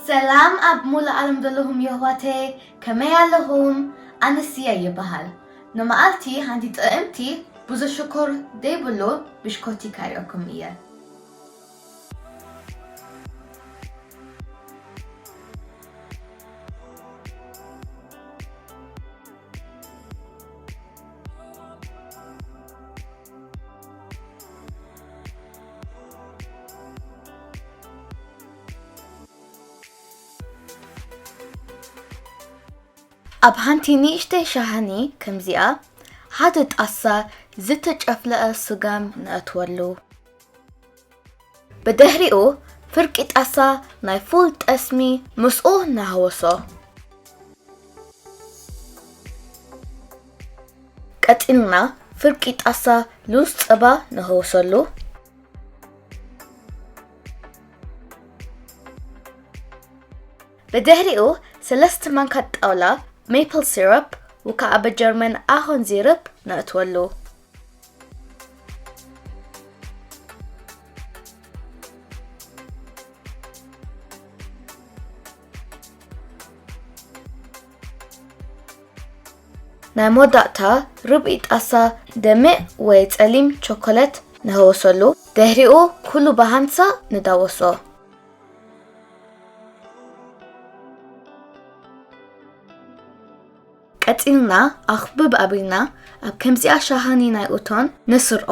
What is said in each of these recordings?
ሰላም ኣብ ሙሉእ ዓለም ዘለኹም የሕዋተይ፣ ከመይ ኣለኹም? ኣነ ስያ ይበሃል። ንመዓልቲ ሓንቲ ጥዕምቲ ብዙሕ ሽኮር ዘይብሉ ብሽኮቲ ከርእየኩም እየ። ኣብ ሓንቲ ንእሽተይ ሻሃኒ ከምዚኣ ሓደ ጣሳ ዝተጨፍለቐ ስጋም ነእትወሉ። ብድሕሪኡ ፍርቂ ጣሳ ናይ ፉል ጠስሚ ምስኡ ንሃወሶ። ቀጺልና ፍርቂ ጣሳ ሉዝ ጸባ ንሃወሰሉ። ብድሕሪኡ ሰለስተ ማንካ ጣውላ ሜፕል ሲረፕ፣ ወይ ከዓ ብጀርመን ኣሆንዚርፕ፣ ነእትወሉ። ናይ መወዳእታ ርብዒ ጣሳ ደሚቕ ወይ ጸሊም ቸኮለት ንሃወሰሉ። ድሕሪኡ ኩሉ ብሃንሳ ንዳወሶ። ቀጺልና ኣኽብብ ኣቢልና ኣብ ከምዚኣ ሻሃኒ ናይ ኡቶን ንስርዖ።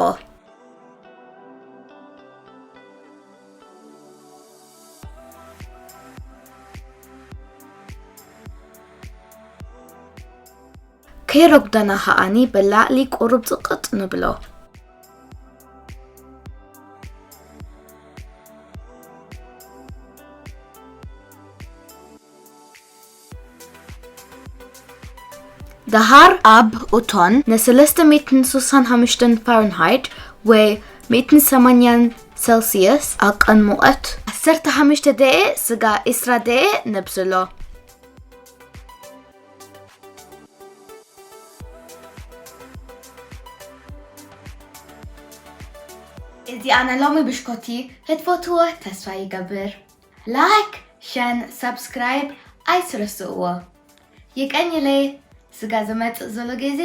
ከይረጉደና ከኣኒ ብላዕሊ ቁሩብ ጽቕጥ ንብሎ። ደሃር ኣብ ኡቶን ን ሰለስተ ሚእትን ስሳን ሓሙሽተን ፋረንሃይት ወይ ሚእትን ሰማንያን ሰልስየስ ኣቀን ሙቐት ዓሰርተ ሓሙሽተ ደቂቕ ስጋ ዕስራ ደቂቕ ነብስሎ። እዚኣ ናይ ሎሚ ብሽኮቲ ክትፈትዎ ተስፋ ይገብር። ላይክ፣ ሸን፣ ሳብስክራይብ ኣይትረስእዎ። የቀንየለይ። ስጋ ዝመጽእ ዘሎ ግዜ